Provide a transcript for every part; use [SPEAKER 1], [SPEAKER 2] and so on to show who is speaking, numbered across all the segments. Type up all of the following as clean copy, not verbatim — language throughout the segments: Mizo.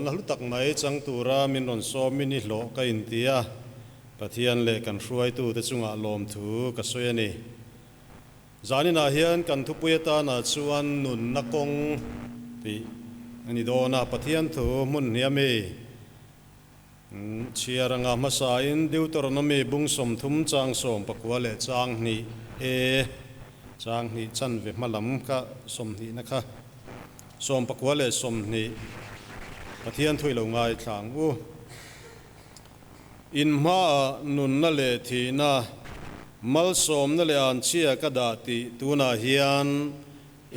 [SPEAKER 1] Rawngbawlna hlu tak mai chang tura min rawn sawmin i hlawh ka inti a, Pathian leh kan hruaitute chungah lawmthu ka sawi a ni. Zaninah hian kan thupui atana chuan nunna kawng tih a ni dawn a, Pathian thu hmun hnih ami chhiar anga hmasain Deuteronomy bung 30 chang 19 leh chang hnih e chang hnih chanve hma lam kha sawmhnihna kha 19 leh 20 Pathian thu i lo ngaithla ang u. In hmaah nunna leh thihna, malsawmna leh anchhia ka dah tih tunah hian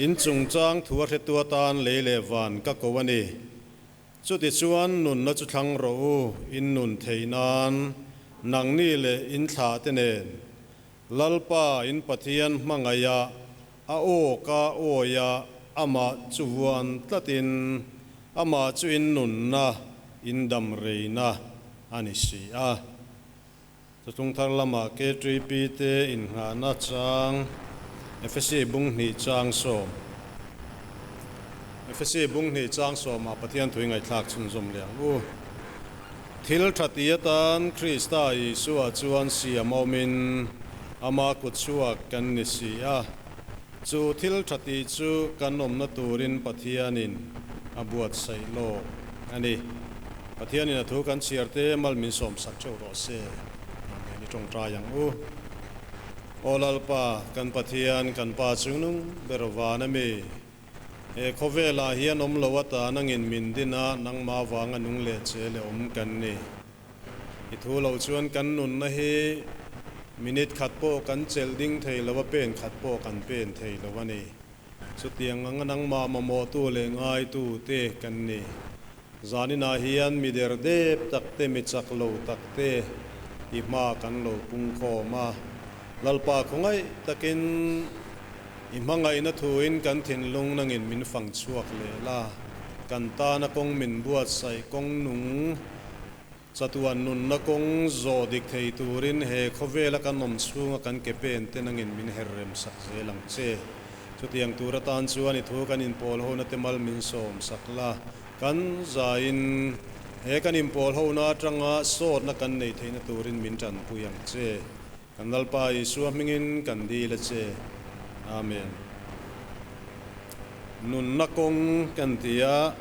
[SPEAKER 1] in chungchang thu a hretu atan lei leh van ka ko a ni. Chutichuan nunna chu thlang rawh u, in nun theih nan nangni leh in thlahte nen Lalpa in Pathian hmangaiha a aw ka awia amah chu vuan tlatin amah chu in nunna, in dam reina a ni si a. Chuthlung thar lamah KTP te innghahna chang Efesi bung hnih chang sawm Efesi bung hnih chang sawmah Pathian thui ngaihthlak chhunzawm leh ang u. Thil tha ti atan Krista Isua chuan siam awmin ama kut chhuak kan ni si a. Chu thil tha tih chu kan awmna turin Pathianin a buatsaih lawk a ni. Pathianin a thu kan chhiar te mal min sawmsak theuh rawh se. Amen. I tawngtai ang u. Aw Lalpa, kan Pathian, kan Pa chungnung ber van a mi. He khawvelah hian awm lo ata nangin min din a, nangmah vanga nung leh che leh awm kan ni. I thu loh chuan kan nunna hi minute khat pawh kan chelh ding thei lo a, pen khat pawh kan pen thei lo a ni. Chutiang anga nangmah mamawhtu leh ngaitu te kan ni. Zaninah hian mi der dep tak te, mi chak lo tak te i hma kan lo pungkhawm a. Lalpa khawngaih takin i hmangaihna thuin kan thinlung nangin min fang chhuak leh la. Kan tana kawng min buatsaih kawng nung Chatuan nunna kawng zawh dik thei turin he khawvela kan awm chhunga kan ke pen te nangin min her rem sak zel ang che. Chutiang tur atan chuan i thu kan inpawl hona te mal min sawm sak la, kan zaiin he kan inpawl hona atanga sawtna kan neih theihna turin min tanpui ang che. Kan Lalpa Isua hmingin kan dil a che. Amen. Nunna kawng kan ti a,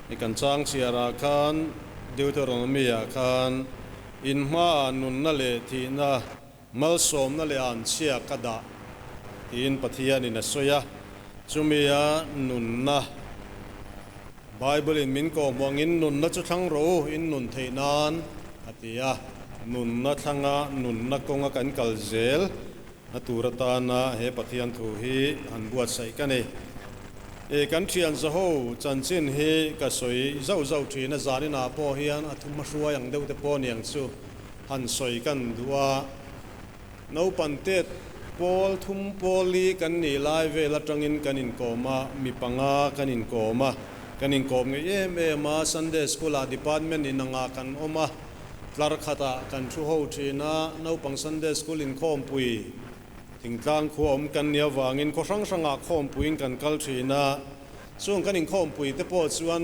[SPEAKER 1] i kan chang chhiarah khan Deuteronomy ah khan in hmaah nunna leh thihna, malsawmna leh anchhia ka dah tiin Pathianin a sawi a, chumia nunna Bible in min kawhhmuh angin nunna chu thlang rawh u, in nun theih nan, a ti a. Nunna thlanga nunna kawnga kan kal zel na tur atana he Pathian thu hi han buatsaih ka ni. E, kan thian zaho chanchin hi ka sawi zauh zauh thin a, zaninah pawh hian a thuma hruai ang deuh te pawh niang chu han sawi kan duh a. Naupan tet pawl thum pawl li kan nih lai vel atangin kan inkawm a, mi panga kan inkawm a, kan inkawm ngei em em a, Sunday School ah department inangah kan awm a, tlar khatah kan thu ho thin a, naupang Sunday School inkhawmpui thingtlang khua awm kan nih avangin khaw hrang hrangah khawmpuiin kan kal thin a, chung kan inkhawmpui te pawh chuan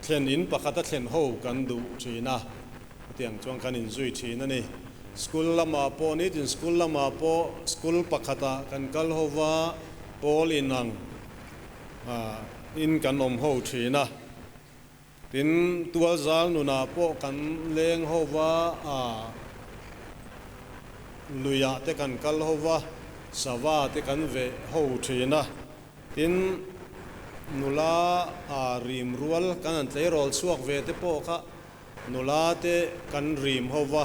[SPEAKER 1] thlen in pakhata thlen ho kan duh thin a. Hetiang chuan kan inzui thin a ni. School lamah pawh nitin school lamah pawh school pakhatah kan kal ho va, pawl inang in kan awm ho thin a. Tin, tualzal nunah pawh kan leng ho va, luiah te kan kal ho va, sava te kan veh ho thin a. Tin, nula rim rual kan han tleirawl chhuak ve te pawh kha Nula te kan rim ho va,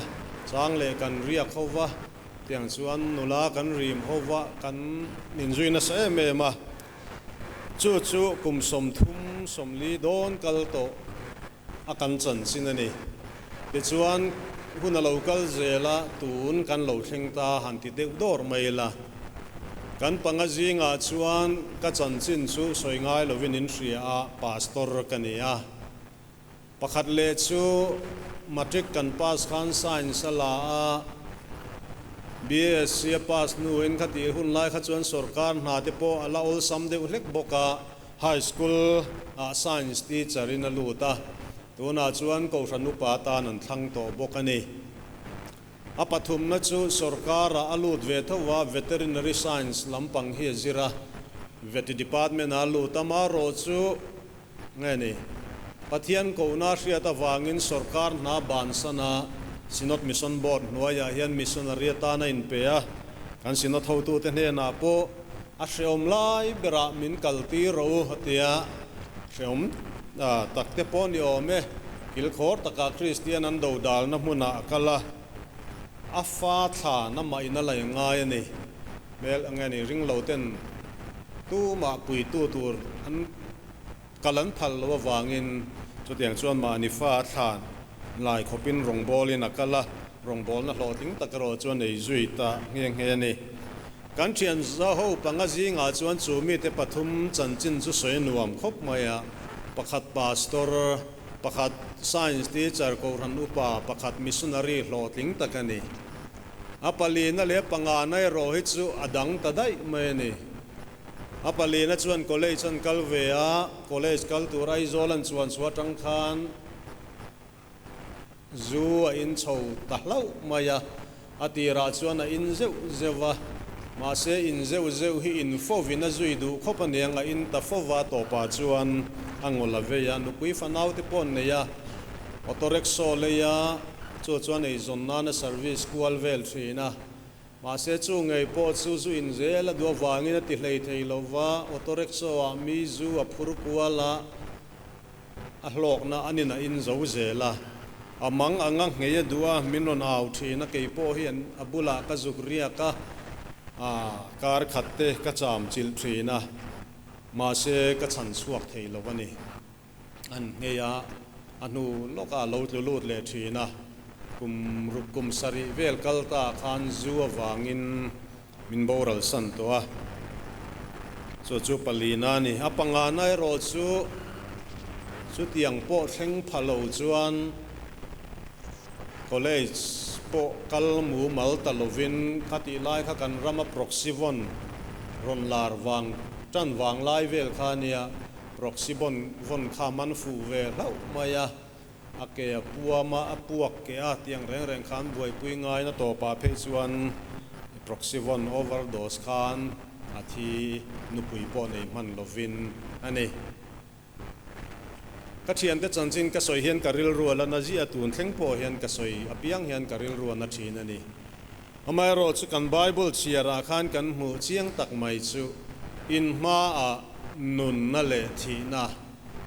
[SPEAKER 1] chang leh kan riak ho va, tiang chuan nula kan rim ho va kan inzui nasa em em a. Chu chu kum 30 40 dawn kal tawh a kan chanchin a ni. Tichuan hun a lo kal zel a, tun kan lo thleng ta han ti deuh dawr mai la. Kan panga zingah chuan ka chanchin chu sawi ngai lovin in hria a, Pastor ka ni a. Pakhat leh chu Matric kan pass khan Science a la a, BSc a pass hnuin kha tih hun lai kha chuan sawrkar hna te pawh a la awlsam deuh hlek bawk a. High School ah Science teacher in a lut a, tunah chuan Kohhran Upa atan an thlang tawh bawk a ni. A pathumna chu sorkarah a lut ve tho a, Veterinary Science lampang hi a zir a, Veti Department ah a lut a, marawh chu nge ni, Pathian kohna hriat avangin sorkar hna bansan a, Synod Mission Board hnuaiah hian missionary atan a inpe a, kan Synod hotute hnenah pawh a hrehawm lai berah min kaltir rawh u a ti a, hrehawm tak te pawh ni awm e, kilkhawr takah Kristian an dodalna hmunah a kal a, a fa thlan amah in a la ngai a ni. Hmel enge ni ring lo ten tumah puitu tur an kal an phal loh avangin chutiang chuan mahni fa a thlan lai khawpin rawngbawlin a kal a, rawngbawlna hlawhtling tak erawh chuan ei zui ta nghe nghe a ni. Kan thian zaho panga zingah chuan chu mite pathum chanchin chu sawi nuam khawp mai a, pakhat pastor, pakhat science teacher kohhran upa, pakhat missionary hlawhtling tak a ni. A palina leh pangana erawh hi chu a dang ta daih mai a ni. A palina chuan college an kal ve a, college kal tur Aizawl an chuan chhuah atang khan zu a in chho ta hlauh mai a, a tirah chuan a in zeuh zeuh va, mahse in zeuh zeuh hi in fovin a zui duh khawp a niang, a in ta fova tawpah chuan a ngawl a vei a, nupui fanau te pawh an nei a, auto rickshaw lei a, Chu chuan eizawn nana service kual vel thin a, mahse chu ngei pawh chu zu in zel a duh avangin a ti hlei thei lo va, auto rickshaw ah mi zu a phur kual a, a hlawkna an in a in zo zel a, a mang anga nghei a duh a, min rawn au thin a, kei pawh hi a bulah ka zuk riak a, kar khat te ka cham chilh thin a, mahse ka chhan chhuak thei lo a ni. An nghei a, a hnu lawkah a lo tlu lut leh thin a, kum ruk kum sarih vel kal ta khan zu avangin min boral san tawh a, chu chu palina a ni. A pangana erawh chu chutiang pawh thleng pha lo chuan college pawh kal mumal ta lovin khatih lai kha kan rama proxyvon rawn lar vang tan vang lai vel kha a nia. Proxy bon vawn kha man fuh ve hlauh mai a, a ke a puam a, a puak ke a tiang reng reng khan buaipui ngaina tawpah phei chuan proxy vawn overdose khan a thi nupui pawh nei hman lovin a ni. Ka thiante chanchin ka sawi hian ka rilru a la na ziah tun thleng pawh hian ka sawi apiang hian ka rilru a na thin a ni. Amaherawhchu kan Bible chhiarah khan kan hmuh chiang tak mai chu in hmaah nunna leh thihna,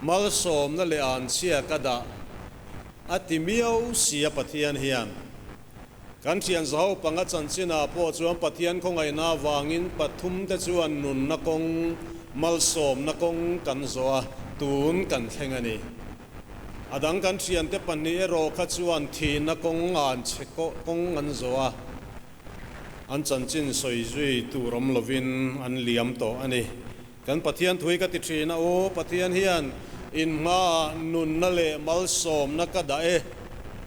[SPEAKER 1] malsawmna leh anchhia ka dah a ti miau si a Pathian hian. Kan thian zaho panga chanchinah pawh chuan Pathian khawngaihna avangin pathumte chuan nunna kawng, malsawmna kawng kan zawh a, tun kan thleng a ni. A dang kan thiante pahnih erawh kha chuan thihna kawng an chhe kawng an zawh a, an chanchin sawi zui tur awm lovin an liam tawh a ni. Kan Pathian thui ka ti thin a, Aw Pathian hian in hmaah nunna leh malsawmna ka dah e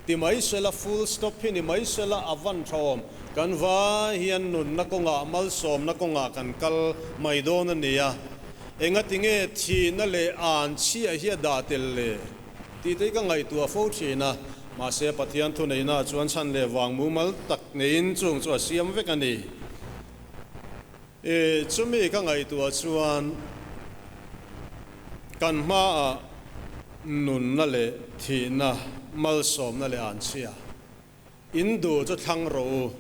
[SPEAKER 1] ti mai sela, full stop hi ni mai sela a van tha awm. Kan vai hian nunna kawngah malsawmna kawngah kan kal mai dawn a ni a. Engati nge thihna leh an chhiah hi a dah tel le? tih te hi ka ngaihtuah fo thin a, mahse Pathian thuneihna chuan chhan leh vang mumal tak neiin chung chu a siam vek a ni. I chumi ka ngaihtuah chuan kan hmaah nunna leh thihna, malsawmna leh an chhia In duh chu thlang rawh u,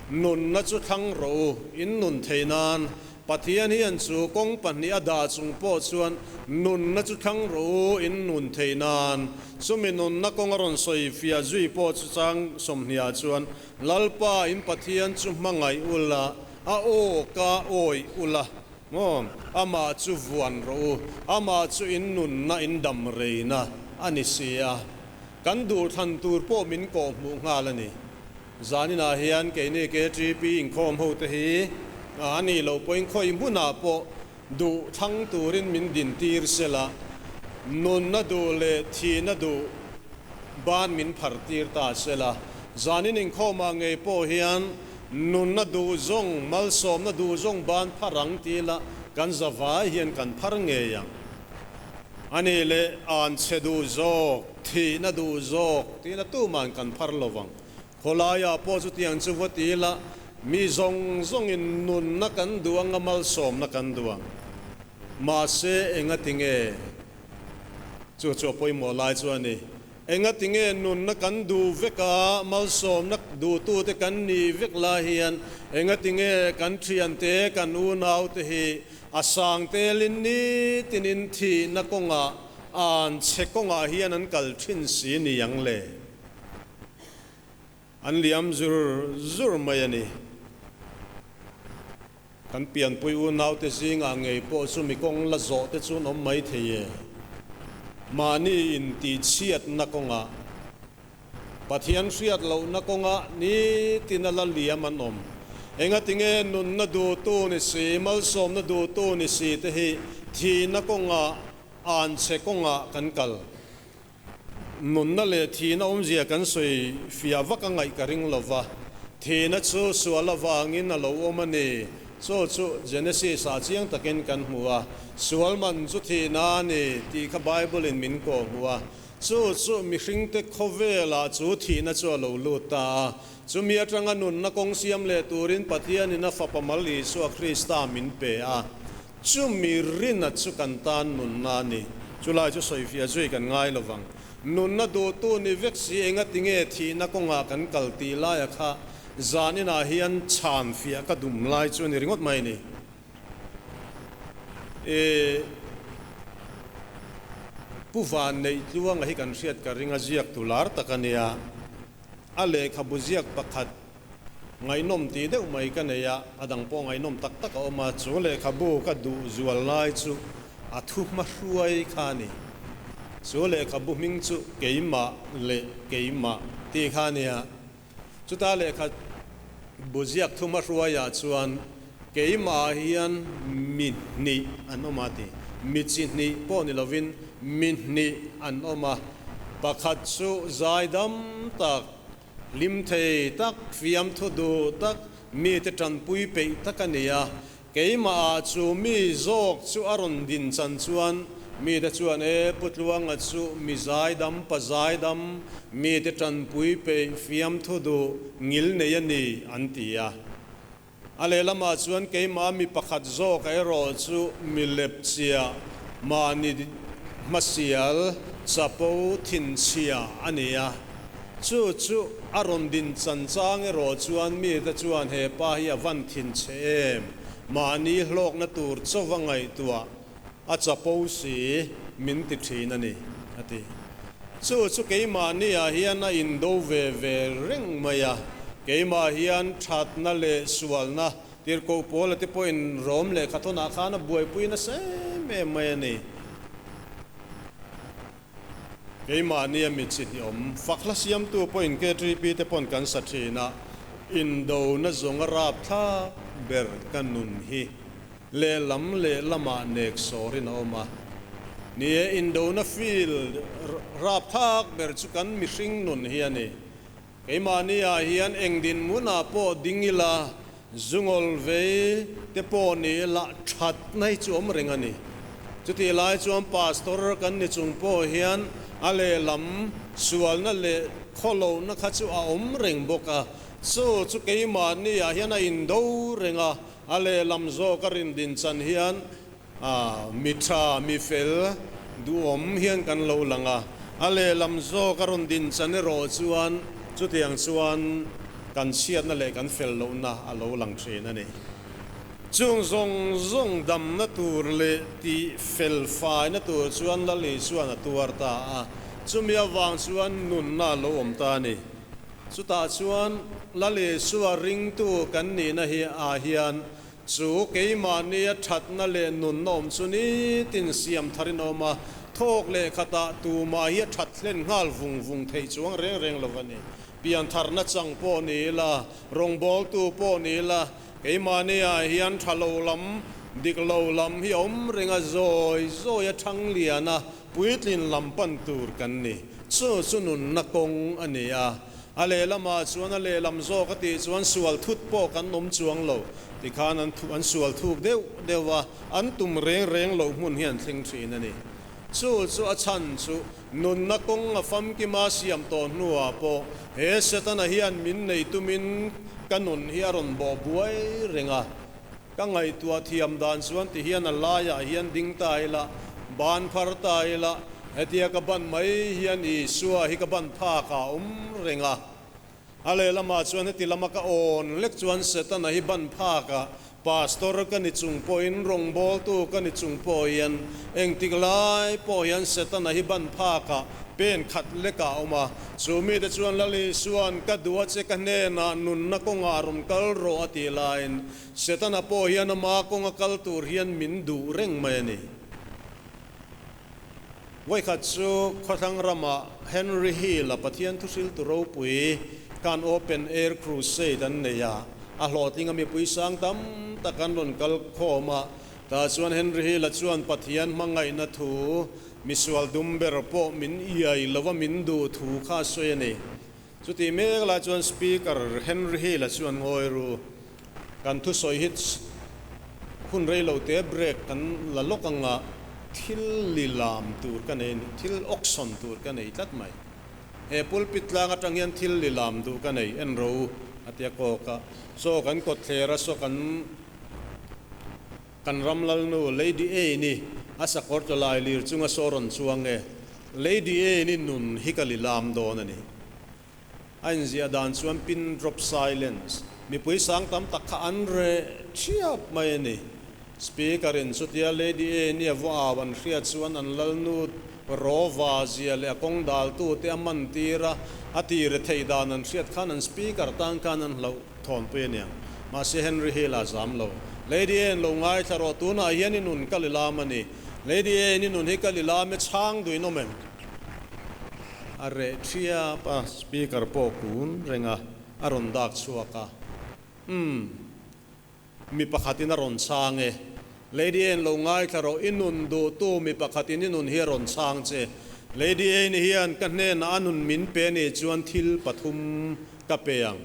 [SPEAKER 1] nunna chu thlang rawh u, in nun thei nan. Pathian hian chu kawng pahnih a dah chung pawh chuan nunna chu thlang rawh u, in nun thei nan. Chumi nunna kawng a rawn sawi fiah zui pawh chu chang sawmhniah chuan, Lalpa in Pathian chu hmangaih ula, a aw ka awih ula, maw? Amah chu vuan rawh u, amah chu in nunna in dam reina a ni si a. Kan duhthlan tur pawh min kawh hmuh nghal a ni. Zaninah hian keini KTP inkhawm hote hi a nih loh pawhin khawi hmunah pawh duh thlang turin min dintir sela, nunna duh leh thihna duh ban min phar tir ta sela. Zanin inkhawmah ngei pawh hian nunna duh zawng, malsawmna duh zawng ban phar ang ti ila kan zavai hian kan phar ngei ang. A nih leh anchhe duh zawk, thihna duh zawk tiin a tuman kan phar lo vang. Khawlaiah pawh chutiang chu va ti ila, mi zawng zawngin nunna kan duh anga malsawmna kan duh ang. Mahse, engati nge? Chu chu a pawimawh lai chu a ni. Engati nge nunna kan duh vek a, malsawmna duhtute kan nih vek lai hian engati nge kan thiante, kan unaute hi a sang telin nitinin thihna kawngah, anchhe kawngah hian an kal thin si ni ang le? An liam zur zur mai a ni. Kan pianpui unaute zingah ngei pawh chu mi kawng la zawh te chu an awm mai thei e. Mahni intihchhiatna kawngah, Pathian hriat lohna kawngah nitin a la liam an awm. Engatinge nunna duhtu ni si, malsawmna duhtu ni si te hi thihna kawngah, anchhe kawngah kan kal. Nunna leh thihna awmzia kan sawi fiah vak a ngaih ka ring lo va, thihna chu sual avangin a lo awm a ni. Chaw chu Genesis ah chiang takin kan hmu a, sual man chu thihna a ni tih kha Bible in min kawh hmu a. Chu chu mihringte khawvelah chu thihna chu a lo lut ta a, chumi atanga nunna kawng siam leh turin Pathianin a Fapa mal Isua Krista min pe a. Chumi rina chu kan tan nunna a ni. Chulai chu sawifiah zui kan ngai lo vang. Nunna duhtu ni vek si engati nge thihna kawngah kan kal tih laia kha zaninah hian chhan fiah ka dum lai chu a ni ringawt mai ni. E Pu Vanneih Tluanga hi kan hriat ka ring a ziaktu lar tak a nia. A lehkhabu ziak pakhat Ngaihnawm tih deuh mai ka nei a, a dang pawh ngaihnawm tak tak a awm a, chu lehkhabu ka duh zual lai chu a thu hmahruai kha a ni. Chu lehkhabu hming chu Keimah leh Keimah tih kha a nia. Chuta lehkhabu ziak thu hmahruaiah chuan keimahah hian mi hnih an awm a ti. Mi chi hnih pawh ni lovin mi hnih an awm a, pakhat chu zaidam tak, Hlim thei tak, fiamthu duh tak, mite tanpui peih tak a ni a. Keimahah chu mi zawk chu a rawn din chan chuan mite chuan, E Pu Tluanga chu mi zaidam, pa zaidam, mite tanpui peih, fiamthu duh, ngil nei a ni, an ti a. A lehlamah chuan keimah mi pakhat zawk erawh chu mi lepchia, mahni hmasial, chapo, thinchhia a ni a. Chu chu a rawn din chan chang erawh chuan mite chuan he pa hi a van thinchhe em, mahni hlawkna tur chauva ngaihtuah a chapo si min ti thin a ni, a ti. Chu chu keimahniah hian a indo ve ve reng mai a, keimah hian thatna leh sualna tirhkoh Paula te pawhin Rom lehkhathawnah khan a buaipui nasa em em mai a ni. Keimahnia mi chi hniawm fak hla siamtu pawhin KTP te pawn kan sa thin a, indona zawnga rapthlak ber ka nun hi. Lehlam lehlamah nek sawrin a awm a. Ni e, indona field rapthlak ber chu kan mihring nun hi a ni. Keimahni-ah hian eng dinhmunah pawh ding ila, zungawl vei te pawh ni ila thatna hi chu awm reng a ni. Chutih lai chuan pastor kan ni chung pawh hian a lehlam sualna leh khawlohna kha chu a awm reng bawk a. Chu chu keimahni-ah hian a indo reng a. A lehlam zawk a rin din chan hian mi tha, mi fel, duhawm hian kan lo lang a. A lehlam zawk a rawn din chan erawh chuan chutiang chuan kan chhiatna leh kan fel lohna a lo lang thin a ni. Chung zawng zawng damna tur leh tih fel faina tur chuan Lal Isuan a tuar ta a, chumi avang chuan nunna a lo awm ta a ni. Chutah chuan Lal Isua ringtu kan nihna hi ah hian chu keimahnia thatna leh nunna awm chu nitin siam tharin a awm a, thawk leh khatah tumah hi a that hlen nghal vung vung theih chuang reng reng lo a ni. Piantharna chang pawh ni ila, rawngbawltu pawh ni ila, keimahnia hian tha lo lam, dik lo lam hi a awm reng a, zawi zawi a thang lian a, Puitlin lam pan tur kan ni. Chu chu nunna kawng a ni a. A lehlamah chuan a lehlam zawk a tih chuan sual thut pawh kan awm chuang lo. Tikhan an an sual thuk deuh deuh a, an tum reng reng loh hmun hi an thleng thin a ni. Chu chu a chhan chu nunna kawng a famkima siam tawh hnuah pawh he Setana hian min nei tumin ka nun hi a rawn bawh buai reng a. Ka ngaihtuah thiam dan chuan ti hian a laiah hian ding ta ila, ban phar ta ila, hetia ka ban mai hian Isua hi ka ban phak ah a awm reng a. A lehlamah chuan heti lama ka awn lek chuan Setana hi ban phak ah Pastor ka ni chung pawhin rawngbawltu ka ni chung pawh hian engtik lai pawh hian Setana hi ban phak ah pen khat lek ah a awm a. Chu mite chuan Lal Isua'n ka duh a che ka hnenah nunna kawngah rawn kal rawh a tih laiin Setana pawh hian ama kawnga kal tur hian min duh reng mai a ni. Vawikhat chu khawthlang ramah Henry Hill-a Pathian thuhriltu ropui khan Open Air Crusade an nei a, a hlawhtling a mipui sang tam tak an rawn kal khawm a. Tah chuan Henry Hill-a chuan Pathian hmangaihna thu, misual dum ber pawh min iai lova min duh thu kha a sawi a ni. Chutih mek lai chuan Speaker Henry Hill-a chuan ngawi ru, Kan thusawi hi hun rei lo te break kan la lawk ang a, thil li lam tur ka nei a ni, thil auction tur ka nei tlat mai. He pulpit tlang atang hian thil li lam duh ka nei, en ro u, a ti a kawk a. Saw kan kawtthler a, saw kan kan ram lalnu Lady Anne-i a sakawr tawlai lir chunga saw rawn chuang e, Lady Anne-i nun hi ka li lam dawn a ni. A inziah dan chuan pin drop silence, mipui sang tam tak kha an reh thiap mai a ni. Speaker in chutia Lady A nia vaw au an hriat chuan an lalnu Rova zia leh a kawng daltu te a man tir a, a ti re theih dan an hriat khan an speaker tan khan an hlauh thawnpui a niang. Mahse Henry Hill a zam lo. Lady A in lo ngaithla rawh, tunah hian i nun ka li lam a ni. Lady A in i nun hi ka li lam e chhang duin awm em? A reh thiap a, speaker pawh kun reng a, a rawn dak chhuak a. Umm, mi pakhatin a rawn chhang e. Lady Anne lo ngaithla rawh, i nun duhtu mi pakhatin i nun hi a rawn chhang che. Lady Anne hian ka hnenah a nun min pe nih chuan thil pathum ka pe ang.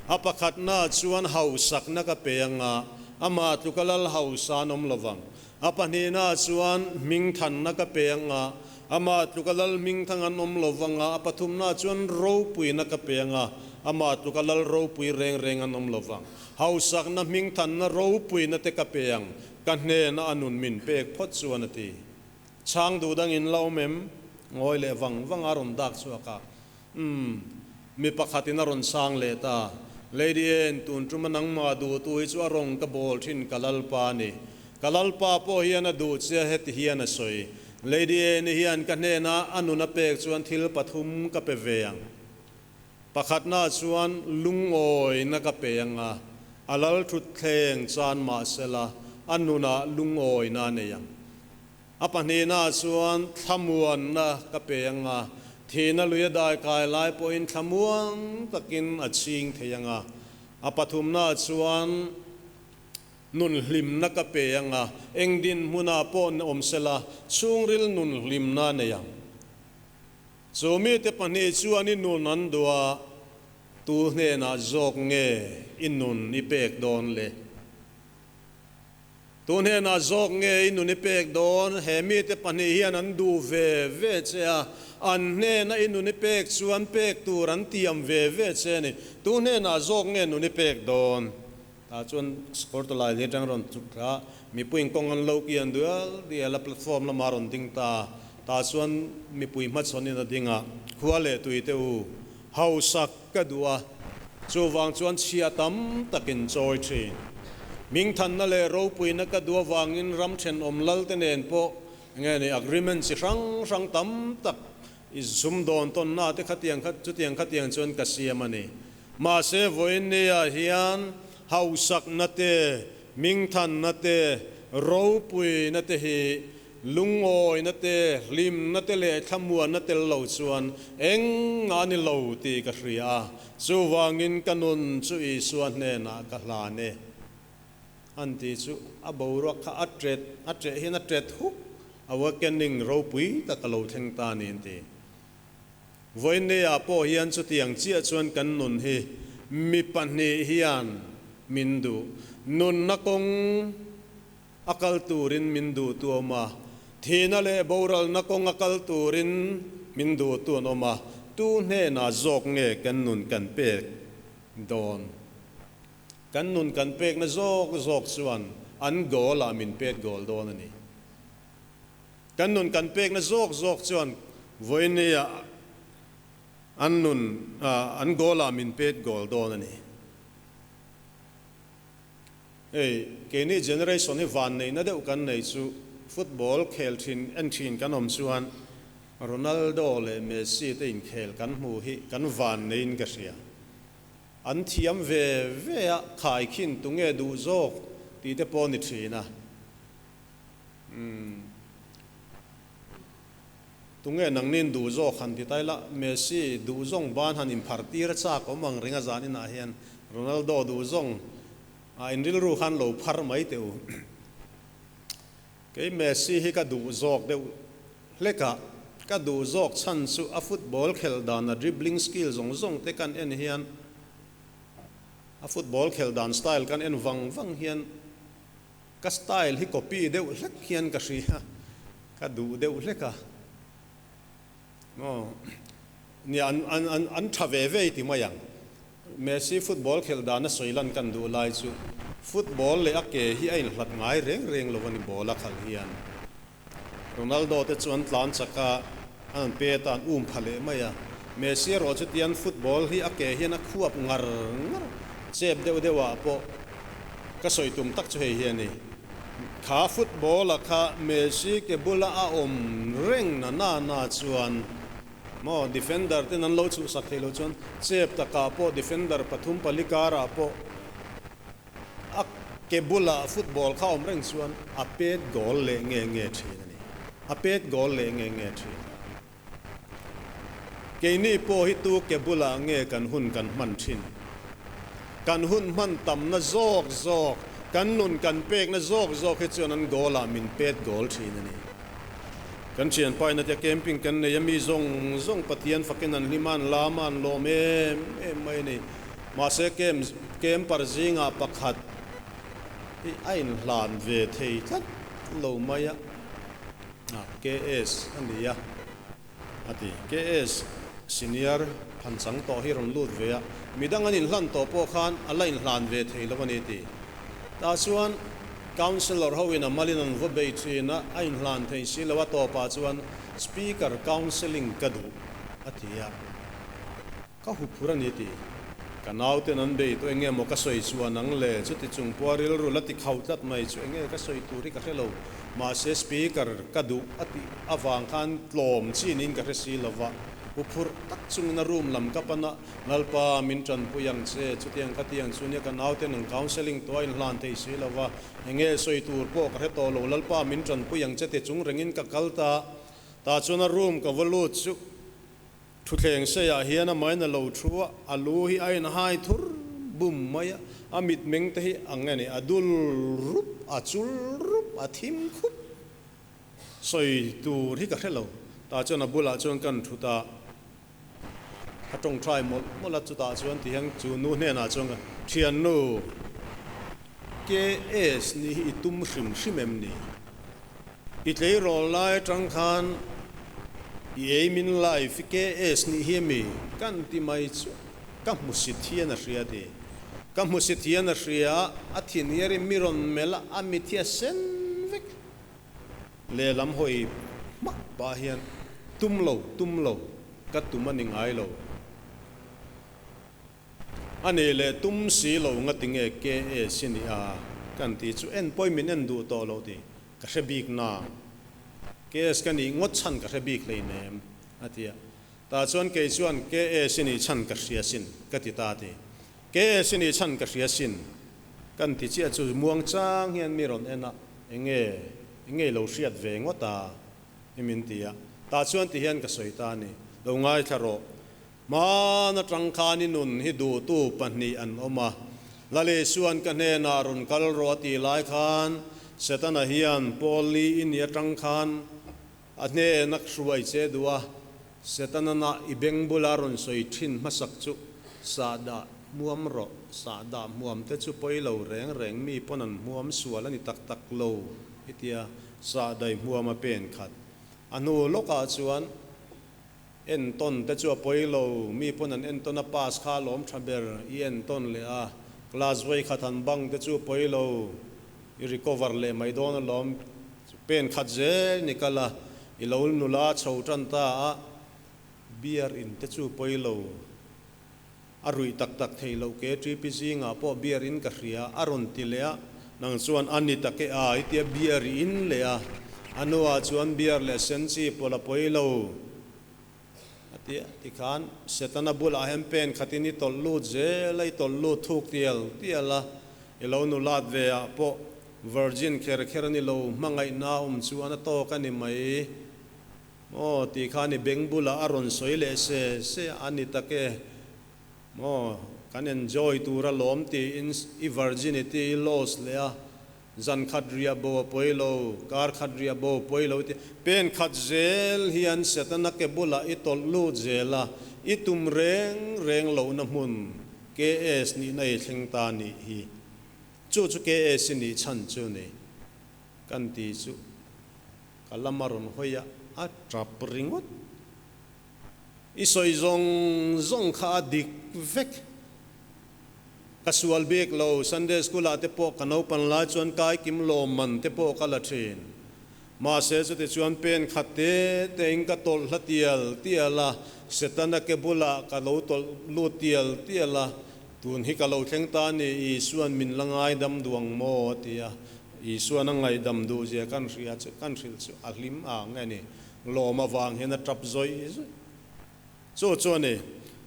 [SPEAKER 1] A pakhatna chuan hausakna ka pe ang a, amah tluka lal hausa an awm lovang. A pahnihna chuan hmingthanna ka pe ang a, amah tluka lal hmingthang an awm lo vang a, a pathumna chuan ropuina ka pe ang a, amah tluka lal ropui reng reng an awm lo vang. Hausakna hmingthanna ropuina te ka pe ang, ka hnena a nun min pek phawt chuan a ti. Chhang duh dangin la awm em? Ngawi leh vang vang a rawn dak chhuak a. Umm, mi pakhatin a rawn sang leh ta. Lady Anne, tun tuma nangmah duhtu hi chu a rawng ka bawl thin ka Lalpa a ni. Ka Lalpa pawh hian a duh che a heti hian a sawi. Lady Anne-i hian ka hnena a nun a pek chuan thil pathum ka pe ve ang. Pakhatna chuan lungawina ka pe ang a, a lal thutthleng chan mahsela a nunah lungawina a nei ang. A pahnihna chuan thlamuanna ka pe ang a, thihna lui a dai kai lai pawhin thlamuang takin a chhing thei ang a. A pathumna chuan nun hlimna ka pe ang a, eng dinhmunah pawh awm sela chhungril nun hlimna a nei ang. Chu mite pahnih chuan i nun an duh a, tu hnenah zawk nge i nun i pek dawn le? Tu hnenah zawk nge i nun i pek dawn? He mite pahnih hian an duh ve ve che a, an hnena i nun i pek chuan pek tur an tiam ve ve che a ni. Tu hnenah zawk nge nun i pek dawn? Tah chuan Sakawr Tawlai leh atang rawn chhuk thla a, mipuiin kawng an lo kian dual dial a, platform lamah a rawn ding ta. Tah chuan mipui hmachhawnin a ding a, Khua leh tui te u, hausak ka duh a, chuvang chuan chhia tam takin chawi thin. Hmingthanna leh ropuina ka duh avangin ram thenawm lalte nen pawh nge ni agreement chi hrang hrang tam tak i zum dawn tawnna te khatiang kha chutiang khatiang chuan ka siam a ni. Mahse vawiin nia hian hausakna te, hmingthanna te, ropuina te hi Lungawina te, hlimna te leh thlamuanna tel lo chuan eng a ni lo tih ka hria a, chuvangin ka nun chu Isua hnenah ka hlan e. An tih chu a boruak kha a ṭet, a ṭeh hian a ṭet huk, awakening ropui tak a lo thleng ta a ni an ti. Vawiinneah pawh hian chutiang chiah chuan kan nun hi mi pahnih hian min duh. Nunna kawng. A kal turin min duh tu awm a, Thihna leh boralna kawnga kal turin min duhtu an awm a, tu hnenah zawk nge kan nun kan pek dawn? Kan nun kan pekna zawk zawk chuan an goal ah min pet goal dawn a ni. Kan nun kan pekna zawk zawk chuan vawinia an nun an goal ah min pet goal dawn a ni. Hei, keini generation hi vanneihna deuh kan nei chu football khel thin en thin kan awm chuan Ronaldo leh Messi te inkhel kan hmu hi kan vanneiin ka hria. An thiam ve ve a, khaikhin tunge duh zawk tih te pawh ni thin a. Umm. Tunge nangnin duh zawk han ti ta ila, Messi duh zawng ban han inphar tir a chak awm ang ring a zan inah hian Ronaldo duh zawng ah in rilru khan lo phar mai teh u. Kei Messi hi ka duh zawk deuh hlek a, ka duh zawk chhan chu a football khelh dan a dribbling skill zawng zawng te kan en hian a football khelh dan style kan en vang vang hian Ka style hi copy deuh hlek hian ka hria, ka duh deuh hlek a. Maw? Nia, an, an, an, an tha ve ve i ti mai ang. Messi football khelh dana sawi lan kan duh lai chu football leh a ke hi a inhlat ngai reng reng lo a ni ball a khalh hian. Ronaldo te chu an tlan chak a, an an pet a, an um pha leh mai a. Messi erawh chu tian football hi a ke hian a khuap ngar ngar, chep deuh deuh ah pawh ka sawi tum tak chu hei hi a ni. Kha football a kha Messi ke bula a awm reng na na na chuan maw defender ten an lo chhuhsak thei lo chuan chep takah pawh defender pathum pali karah pawh A ke bulah football kha awm reng chuan a pet goal leh nge nge thin a ni. A pet goal leh nge nge thin. Keini pawh hi tu ke bulah nge kan hun kan hman thin? Kan hun hman tamna zawk zawk, kan nun kan pekna zawk zawk hi chuan an goal ah min pet goal thin a ni. Kan thianpaina te camping kan nei a, mi zawng zawng Pathian fakin an hlim a, an lam a, an lawm em em mai a ni. Mahse camp camper zingah pakhat hi a inhlan ve thei tlat lo mai a, KS a ni a, a ti. KS senior phanchang tawh hi rawn lut ve a, midang an inhlan tawh pawh khan a la inhlan ve thei lo a ni ti. Tah chuan councillor ho in a malin an va bei thin a, a inhlan thei si lo a, tawpah chuan speaker counselling ka duh a ti a. Ka huphur a ni ti. Ka nauten an bei tawh enge maw ka sawi chuan ang le, chuti chung pawha rilru la ti khau tlat mai chu enge ka sawi tur hi ka hre lo. Mahse speaker ka duh a tih avang khan tlawm chin in ka hre si lo va, huphurh tak chungin a room lam ka pan a, Lalpa min tanpui ang che, chutiang ka ti ang chu nia ka nauten an counselling tawh a inhlan thei si lo va, enge sawi tur pawh ka hre tawh lo, Lalpa min tanpui ang che ti chung rengin ka kal ta, tah chuan a room ka va lut chu. Thutthleng seiah hian a main a lo thu a, a lu hi a inhai thur bum mai a, a mitmeng te hi ang nge ni, a dul rup, a chul rup, a thim khup. Sawi tur hi ka hre lo. Tah chuan a bulah chuan kan thut a, a tawngtai mawlh mawlh a, chutah chuan ti hian chu nu hnenah chuan ka thiannu, KS nih hi i tum hrim hrim em ni? I tleirawl lai atang khan i ei min life i KS nih hi ami kan ti mai chu ka hmusit hian a hria ti. Ka hmusit hian a hria a thin hiar i mi rawn melh a a mit hi a sen vek. Lehlam hawi hmak pah hian tum lo tum lo ka tum a ni ngai lo. A nih leh tum si lo nga ti nge KS i nih a kan ti chu en pawi min en duh tawh lo tih ka hre bik nang. KS ka nih ngawt chhan ka hre bik hleinem a ti a. Tah chuan kei chuan KS i nih chhan ka hria sin ka ti ta ti. KS i nih chhan ka hria sin kan ti chiah chu muang chang hian mi rawn en a, enge enge i lo hriat ve ngawt a i min ti a. Tah chuan ti hian ka sawi ta a ni, lo ngaithla rawh. Hmaan atang khan i nun hi duhtu pahnih an awm a, Lalesuan ka hnenah rawn kal rawh a tih lai khan Setana hian Paul li i nih atang khan a hnena hruai che duh a, Setana na i beng bula rawn sawi thin hmasak chu sahdah hmuam rawh, sahdah hmuam te chu pawi lo reng reng mi pawn an hmuam sual a ni tak tak lo i tia. Sahdai hmuam a pen khat. A hnu lawkah chuan entawn te chu a pawi lo, mi pawn an entawn a pass kha a lawm tha ber, i entawn leh a, class vawi khat han bang te chu a pawi lo, i recover leh mai dawn alawm, pen khat zel ni kal a, i lo nula chho tan ta a, beer in te chu pawi lo, a ruih tak tak thei loh ke TP zingah pawh beer in ka hria a rawn ti leh a, nang chuan a ni tak e a i tia beer i in leh a, a nuah chuan beer leh sen chi pawlh a pawi lo a ti a, tikhan Setana bulah hian pen khatin i tawlh lut zel a, i tawlh lut thuk tial tial a, i lo nulat ve ah pawh virgin kher kher a ni lo, hmangaihna awm chuan a tawk a ni mai. Maw tih khan i beng bulah a rawn sawi leh se se a ni tak e. Maw kan enjoy tur a lawm tiin i virginity i lost leh a, zan khat riah bo a pawi lo, kar khat riah bo a pawi lo ti pen khat zel hian Setana ke bulah i tawlh lut zel a, i tum reng reng lohna hmun KS nihna i thleng ta nih hi. Chu chu KS i nih chhan chu ni kan ti chu. Ka lam a rawn hawi a, a tap ringawt. I sawi zawng zawng kha a dik vek. Ka sual bik lo, Sunday school ah te pawh ka naupan lai chuan kai kim lawm man te pawh ka la thin. Mahse chuti chuan pen khat te te in ka tawlh hla tial tial a, Setana ke bulah ka lo tawlh lut tial tial a, tun hi ka lo thleng ta ni, Isuan min la ngaidam duang maw a ti a. Isuan a ngaihdam duh zia kan hria chu kan hrilh chu a hlim ang nge ni? Lawm avang hian a tap zawih zawih. Chu chu a ni.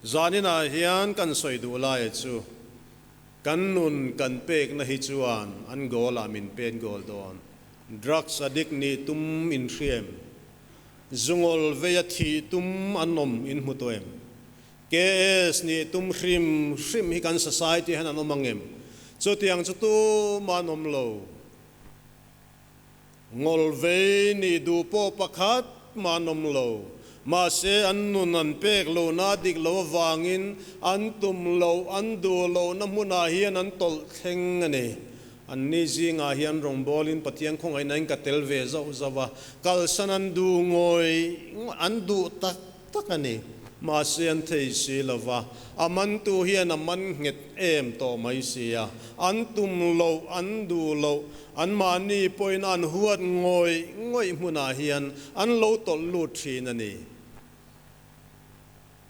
[SPEAKER 1] Zaninah hian kan sawi duh lai chu kan nun kan pekna hi chuan an goal ah min pen goal dawn. Drugs addict nih tum in hria em? Zungawl veia thih tum an awm in hmu tawh em? KS nih tum hrim hrim hi kan society hian an awm ang em? Chutiang chu tumah an awm lo. Ngawlvei nih duh pawh pakhat mah an awm lo. Mahse an nun an pek lohna dik lo avangin an tum loh, an duh lohna hmunah hian an tawlh thleng a ni. Anni zingah hian rawngbawlin Pathian khawngaihnain ka tel ve zauh zauh a, kalsan an duh ngawih ngawih, an duh tak tak a ni. Mahse an thei si lo va, a mantu hian a man nghet em tawh mai si a. An tum loh, an duh loh, anmahni pawhin an huat ngawih ngawih hmunah hian an lo tawlh lut thin a ni.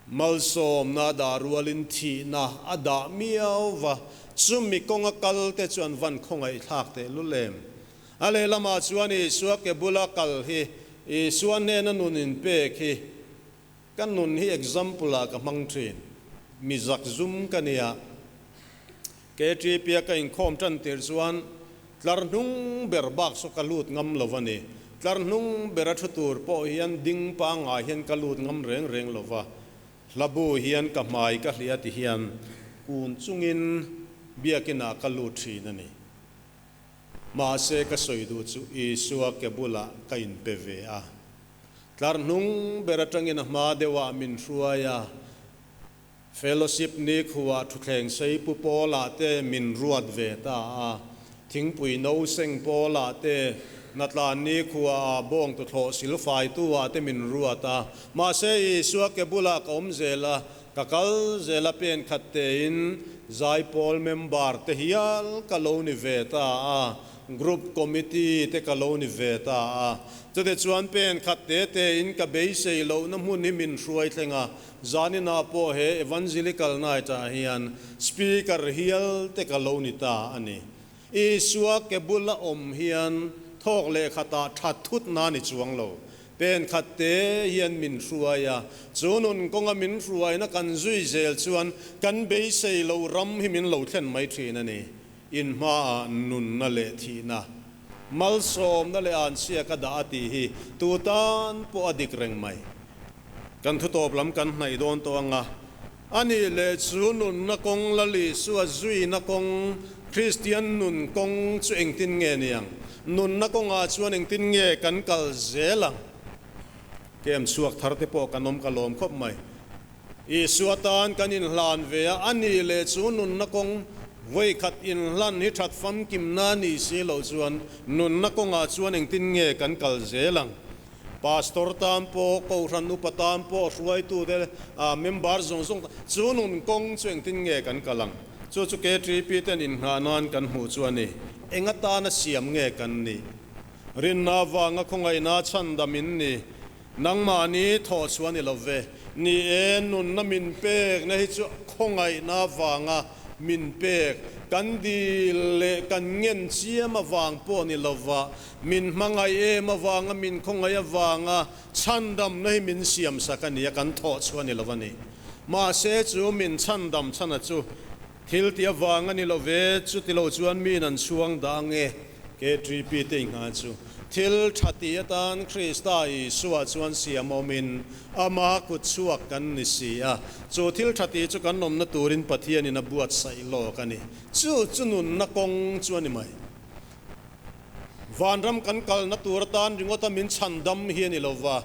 [SPEAKER 1] Malsawmna a dah rualin thihna a dah miau va, chumi kawnga kalte chu an van khawngaihthlak tehlul em. A lehlamah chuan Isua ke bula kal hi, Isua hnena nun inpek hi ka nun hi example ah ka hmang thin. Mi zak zum ka nia. KTP a ka inkhawm tan tir chuan tlar hnung ber bak saw ka lut ngam lo a ni. Tlar hnung ber a thu tur pawh hian ding pangngai hian ka lut ngam reng reng lo va. Hlabu hian ka hmai ka hliah ti hian kun chungin biakinah ka lut thin a ni. Mahse ka sawi duh chu Isua ke bulah ka inpe ve a. Tlar hnung ber atangin a hma deuhah min hruai a, Fellowship nikhuah thutthleng sei pu Paula te min ruat ve ta a, thingpui no seng Paula te Natlan nikhuaah bawng tuthlawh silfaitu ah te min ruat a. Mahse Isua ke bulah ka awm zel a, Ka kal zel a pen khat tein Zaipawl member te hial ka lo ni ve ta a, Group Committee te ka lo ni ve ta a. Chute chuan pen khat te tein ka beisei lohna hmun hi min hruai thleng a, zaninah pawh he Evangelical Night ah hian Speaker hial te ka lo ni ta a ni. Isua ke bula awm hian thawk leh khatah that thut na ni chuang lo. Pen khat te hian min hruai a, chu nun kawnga min hruaina kan zui zel chuan kan beisei lo ram hi min lo thlen mai thin a ni. In hmaah nunna leh thihna, malsawmna leh anchhia ka dah a tih hi tu tan pawh a dik reng mai. Kan thutawp lam kan hnaih dawn tawh ang a, a nih leh chu nunna kawng la Lisua zuina kawng, Kristian nun kawng chu engtin nge ni ang? Nunna kawngah chuan engtin nge kan kal zel ang? Kem chhuak thar te pawh kan awm ka lawm khawp mai. Isua tan kan inhlan ve a, a nih leh chu nunna kawng Vawikhat inhlan hi that famkimna nih si loh chuan nunna kawngah chuan engtin nge kan kal zel ang? Pastor tan pawh, Kohhran upa tan pawh, hruaitute, member zawng zawng tan, chu nun kawng chu engtin nge kan kal ang? Chu chu KTP ten innghah nan kan hmuh chu a ni. Eng atana siam nge kan nih? Rinna avanga khawngaihna chhandam in ni. Nangmahni thawh chhuah ni lo ve. Ni e, nunna min pekna hi chu khawngaihna avanga min pek, kan dil leh kan ngen chiam avang pawh ni lova, min hmangaih em avanga min khawngaih avanga chhandamna hi min siamsak a ni a, kan thawh chhuah ni lo a ni. Mahse chu min chhandam chhana chu thil tih avang a ni lo ve, chuti lo chuan miin an chhuang dah ang e, KTP te inghah chu. Thil tha tih atan Krista Isua chuan siam awmin ama kut chhuak kan ni si a, chu thil tha tih chu kan awmna turin Pathianin a buatsaih lawk a ni. Chu chu nunna kawng chu a ni mai. Vanram kan kalna tur atan ringawta min chhandam hi a ni lova,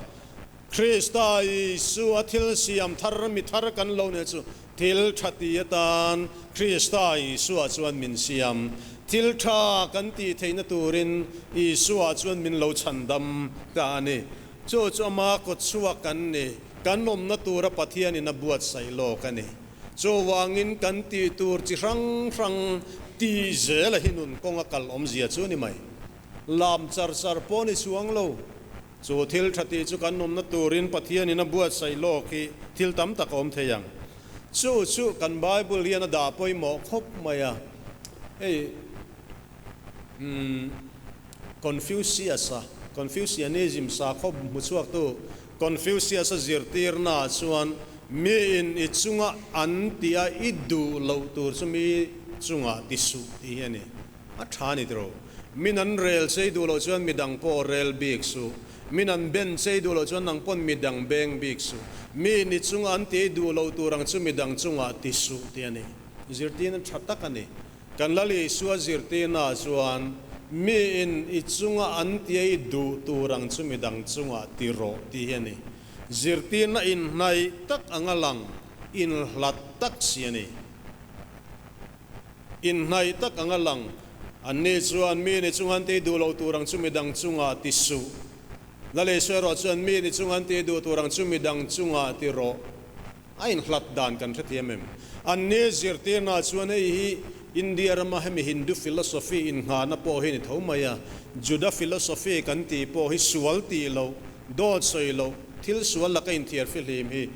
[SPEAKER 1] Krista Isua thil siam thar mi thar kan lo nih chu thil tha ti atan Krista Isua chuan min siam. Thil tha kan tih theihna turin Isua chuan min lo chhandam ta a ni. Chu chu ama kawtchhuak kan ni, kan awmna tura Pathianin a buatsaih lawk a ni. Chuvangin kan tih tur chi hrang hrang ti zel a hi nun kawnga kal awmzia chu a ni mai. Lam char char pawh ni chuang lo. Chu thil tha tih chu kan awmna turin Pathianin a buatsaih lawk hi thil tam tak a awm thei ang. Chu chu kan Bible hian a dah pawimawh khawp mai a. Hei umm Confucius-a, Confucianism sakhaw hmuchhuaktu Confucius-a zirtirnaah chuan miin i chunga an tih a i duh loh tur chu mi chungah ti suh tih hi a ni. A tha a ni tiro. Min an rel chei duh loh chuan midang pawh rel bik suh. Min an ben chei duh loh chuan nang pawn midang beng bik suh. Miin i chunga an tih i duh loh tur ang chu midang chungah ti suh tih a ni. Zirtirna tha tak a ni. Kan Lal Isua zirtirnaah chuan, Miin i chunga an tia i duh tur ang chu midang chungah ti rawh tih hi a ni. Zirtirna inhnaih tak anga lang, inhlat tak si a ni. Inhnaih tak anga lang, anni chuan miin i chunga an tih duh lo tur ang chu midang chungah ti suh. Lal Isua erawh chuan miin i chunga an tih duh tur ang chu midang chungah ti rawh. A inhlat dan kan hrethiam em? Anni zirtirna chuan hei hi India rama hemi Hindu philosophy innghahna pawh hi ni tho mai a, Juda philosophy kan tih pawh hi sual tih loh, dawt sawi loh, thil sual laka inthiar fihlim hi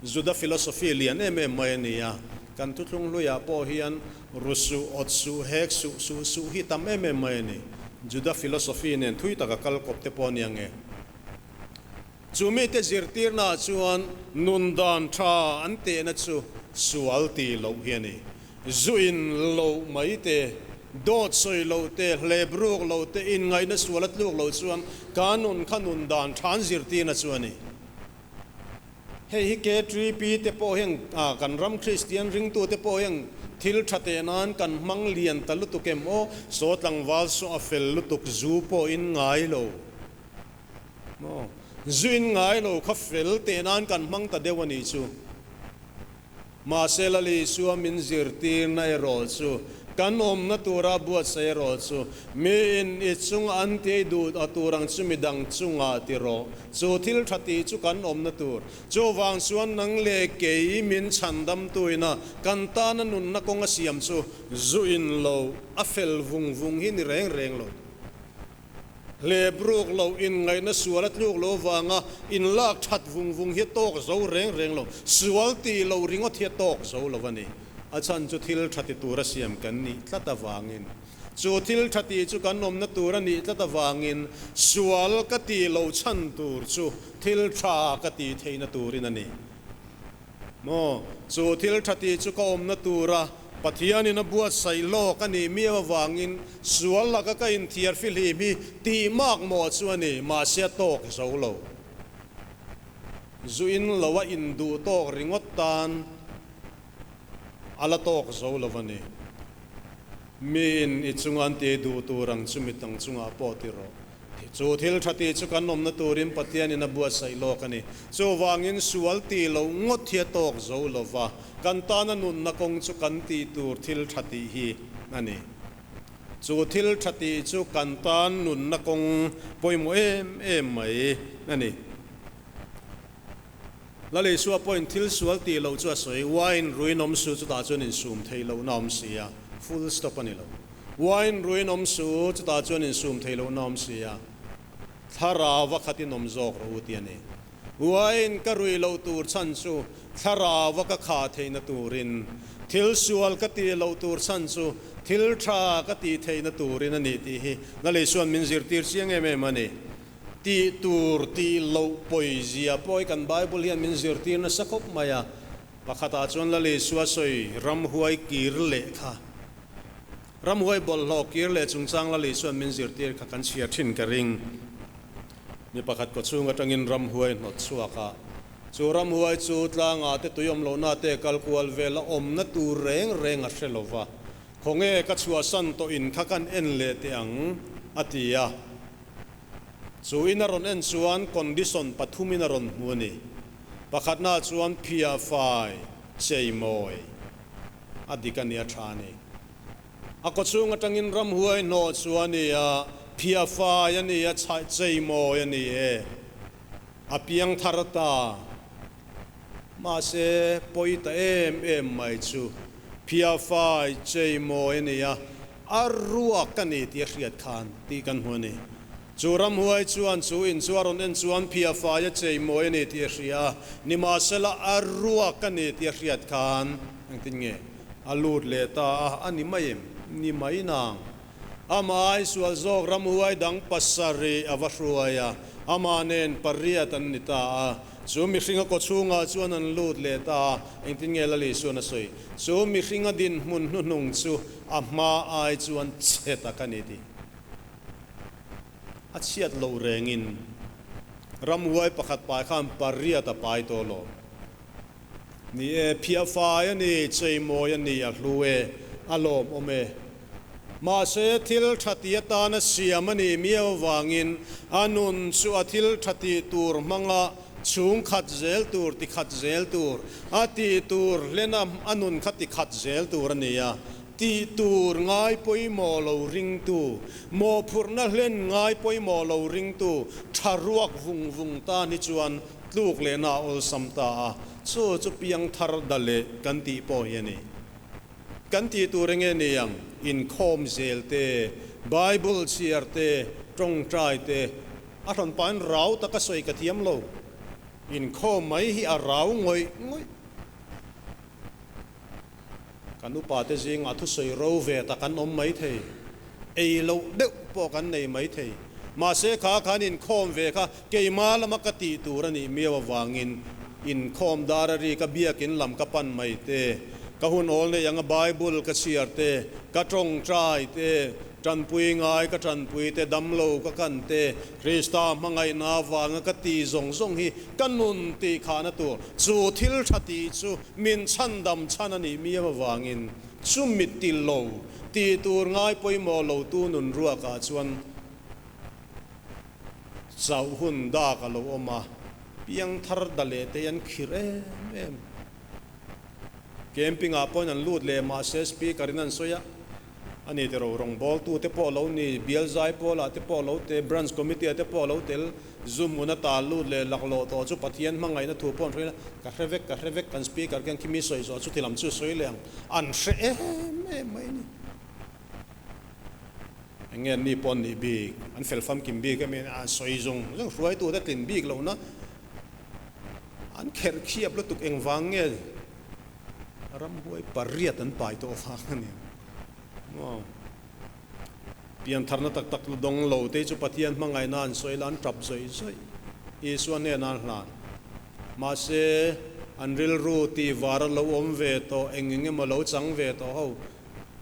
[SPEAKER 1] Juda philosophy lian em em mai a ni a. Kan thuthlung hluiah pawh hian ru suh, awt suh, hek suh, suh suh hi tam em em mai a ni. Juda philosophy nen thui taka kal kawp te pawh a ni ang e. Chu mite zirtirnaah chuan nun dan tha an tehna chu sual tih loh hi a ni. Zu in loh mai te, dawt sawi loh te, hlep ruk loh te, inngaihna sual a tluk loh chuan ka nun kha nun dan tha an zirtirna chu a ni. Hei hi KTP te pawh hian kan ram Kristian ringtute pawh hian thil tha teh nan kan hmang lian ta lutuk em aw, saw tlangval saw a fel lutuk zu pawh in ngai lo. Maw? Zu in ngai lo kha fel teh nan kan hmang ta deuh a nih chu. Mahse Lal Isua min zirtirna erawh chu, kan awmna tura buatsaih erawh chu, miin i chunga an tih duh a tur ang chu midang chungah ti rawh. Chu thil tha tih chu kan awmna tur. Chuvang chuan nang leh kei min chhandamtuina kan tana nunna kawng a siam chu zu in lo a fel vung vung hi ni reng reng lo. Hlep ruk lo, inngaihna sual a tluk lo vanga inlak that vung vung hi a tawk zo reng reng lo. Sual tih lo ringawt hi a tawk zo lo a ni. A chhan chu thil tha ti tura siam kan nih tlat avangin. Chu thil tha tih chu kan awmna tur a nih tlat avangin sual ka tih lo chhan tur chu thil tha ka tih theihna turin a ni. Maw? Chu thil tha tih chu ka awmna tura Pathianin a buatsaih lawk a nih miau avangin sual laka ka inthiar fihlim hi tih mak maw chu a ni, mahse a tawk zo lo. Zu in lo a induh tawk ringawt tan a la tawk zo lo a ni. Miin i chunga an tih duh tur ang chu mitang chungah pawh ti rawh. Chu thil tha tih chu kan awmna turin Pathianin a buatsaih lawk a ni. Chuvangin sual tih loh ngawt hi a tawk zo lo va, kan tana nunna kawng chu kan tih tur thil tha tih hi a ni. Chu thil tha tih chu kan tan nunna kawng pawimawh em em mai a ni. Lal Isua pawhin thil sual tih loh chu a sawi, Wine ruin awm su chutah chuan insum theih lohna awm si a, full stop a ni lo. Wine ruin awm su chutah chuan insum theih lohna awm si a, thlarau a khatin awm zawk rawh u tih a ni. Wine ka rui loh tur chhan chu thlarau a ka khah theihna turin, thil sual ka tih loh tur chhan chu thil tha ka tih theihna turin a ni tih hi Lal Isua'n min zirtir chiang em em a ni. Tih tur tih loh pawizia pawh hi kan Bible hian min zirtir nasa khawp mai a. Pakhatah chuan Lal Isua sawi ramhuai kir leh kha. Ramhuai bawlhhlawh kir leh chungchang Lal Isua'n min zirtir kha kan chhiar thin ka ring. Mi pakhat kawchhung atangin ramhuai hnawt chhuak a, chu ramhuai chu tlangah te tui awm lohna te kal kual vel a awmna tur reng reng a hre lo va, Khawnge ka chhuahsan tawh in kha kan en leh teh ang, a ti a. Chu in a rawn en chuan condition pathumin a rawn hmu a ni. Pakhatna chuan phiah fai cheimawi a dik a ni a tha a ni. A kawchhung atangin ramhuai hnawh chu a ni a, phiah fai a ni a, chhaih cheimawi a ni e. A piang thar ta. Mahse, pawi ta em em mai chu phiah fai cheimawi a ni a, a ruak a ni tih a hriat khan tih kan hmu a ni. Chu ramhuai chuan chu in chu a rawn en chuan phiah fai a cheimawi a ni tih a hria a, nimahsela a ruak a ni tih a hriat khan engtin nge a lut leh ta a, a ni mai em? Ni mai nang. Amah ai sual zawk ramhuai dang pasarih a va hruai a, amah nen pariat an ni ta a. Chu mihringa kawchhungah chuan an lut leh ta a, engtin nge Lal Isuan a sawi? Chu mihringa dinhmun hnuhnung chu a hma ai chuan chhe tak a ni tih a chhiat loh rengin ramhuai pakhat pai khan pariat a pai tawh lo. Ni e, phiahfai a ni, cheimawi a ni, a hlu e, a lawmawm e. Mahse, thil tha tih atana siam a nih miau avangin a nun chu a thil tha tih tur hmanga chhung khat zel tur, ti khat zel tur, a tih tur hlena a nun kha ti khat zel tur a ni a. Tih tur ngai pawimawh lo ringtu, mawhphurhna hlen ngai pawimawh lo ringtu tha ruak vung vung tan hi chuan Tluk lehna a awlsam ta a, chu chu piangthar da leh kan tih pawh hi a ni. Kan tih tur enge ni ang? Inkhawm zel te, Bible chhiar te, tawngtai te, a hrawn pahin rau taka sawi ka thiam lo. Inkhawm mai hi a rau ngawih ngawih. Kan upa te zingah thusawi ro ve tak an awm mai thei, ei loh deuh pawh kan nei mai thei. Mahse kha khan inkhawm ve kha keima lama ka tih tur a nih miau avangin inkhawm dar a ri ka biakin lam ka pan mai te, ka hun awl nei anga Bible ka chhiar te, ka tawngtai te, Tanpui ngai ka tanpui te, damlo ka kan te, Krista hmangaihna avanga ka ti zawng zawng hi ka nun tih khahna tur chu thil tha tih chu min chhandam chhan a nih miau avangin chumi ti lo tih tur ngai pawimawh lo tu nun ruakah chuan chauh hun dak a lo awm a, piangthar da leh te hi an khirh em em. Camping ah pawhin an lut leh mahse speaker in an sawi a, a ni tiro rawngbawltu te pawh lo ni, bial zai pawlah te pawh lo tel, branch committee ah te pawh lo tel, zu hmun ata lut leh laklawh tawh chu Pathian hmangaihna thu pawh an hre ila, ka hre vek, ka hre vek kan speaker khian khi mi sawi zawh chu thilam chu sawi leh ang, an hre em em mai a ni. Eng nge an ni pawh an nih bik, an fel famkim bik em em, an sawi zawng zawng hruaitu te tlin bik lohna, An kherh khiap lutuk engvang nge ramhuai pariat an pai tawh vang a ni maw? Piantharna tak tak dawng lo te chu Pathian hmangaihna an sawi la an tap zawih zawih Isua hnenah an hlan. Mahse an rilru tih var a lo awm ve tawh eng eng emaw lo chang ve tawh ho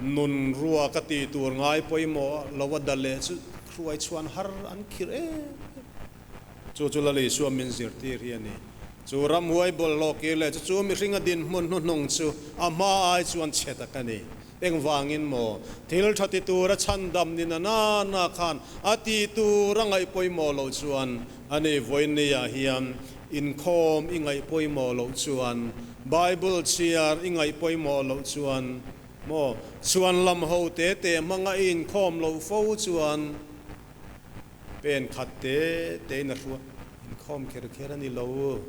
[SPEAKER 1] nun rua ka tih tur ngai pawimawh lo a da leh chu hruai chhuan har an khirh em em. Chu chu Lal Isua min zirtir hi a ni. Chu ramhuai bawlhhlawh kir leh chu chu mihringa dinhmun hnuhnung chu a hma ai chuan chhe tak a ni. Engvangin maw? Thil tha ti tura chhandam ni na na na khan a ti tur a ngaih pawimawh loh chuan a ni. Vawiinniah hian inkhawm i ngaih pawimawh loh chuan, Bible chhiar i ngaih pawimawh loh chuan maw, chhuanlam ho te te hmanga i inkhawm loh fo chuan pen khat te te in a hruai inkhawm kher kher a ni lo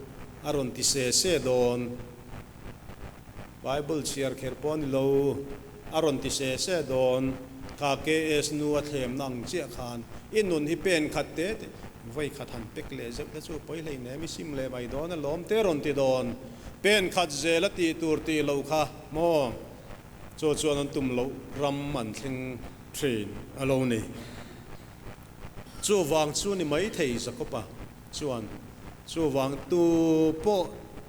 [SPEAKER 1] a rawn ti se se dawn. Bible chhiar kher pawh a ni lo, a rawn ti se se dawn. Kha KS nu a thlemna ang chiah khan i nun hi pen khat te te vawi khat han pek leh zeuh te chu pawi hlei nem i sim leh mai dawn a lawm te rawn ti dawn. Pen khat zel a tih tur tih loh kha maw? Chu chuan an tum loh ram an thleng thin a lo ni. Chuvang chu ni maithei Jakob-a chuan chuvang tu pawh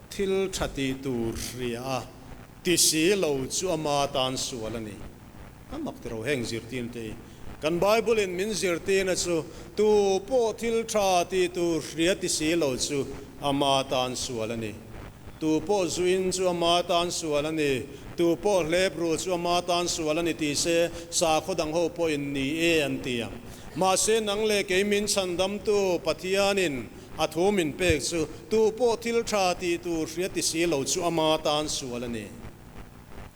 [SPEAKER 1] thil tha tih tur hria a ti si lo chu ama tan sual a ni. A mak ti ro heng zirtirna te hi. Kan Bible in min zirtirna chu tu pawh thil tha tih tur hria ti si lo chu ama tan sual a ni. Tu pawh zuin chu ama tan sual a ni, tu pawh hlep ru chu ama tan sual a ni ti se sakhaw dang ho pawhin ni e an ti ang. Mahse nang leh kei min chhandamtu Pathianin a thu min pek chu tu pawh thil tha tih tur hria ti si lo chu ama tan sual a ni.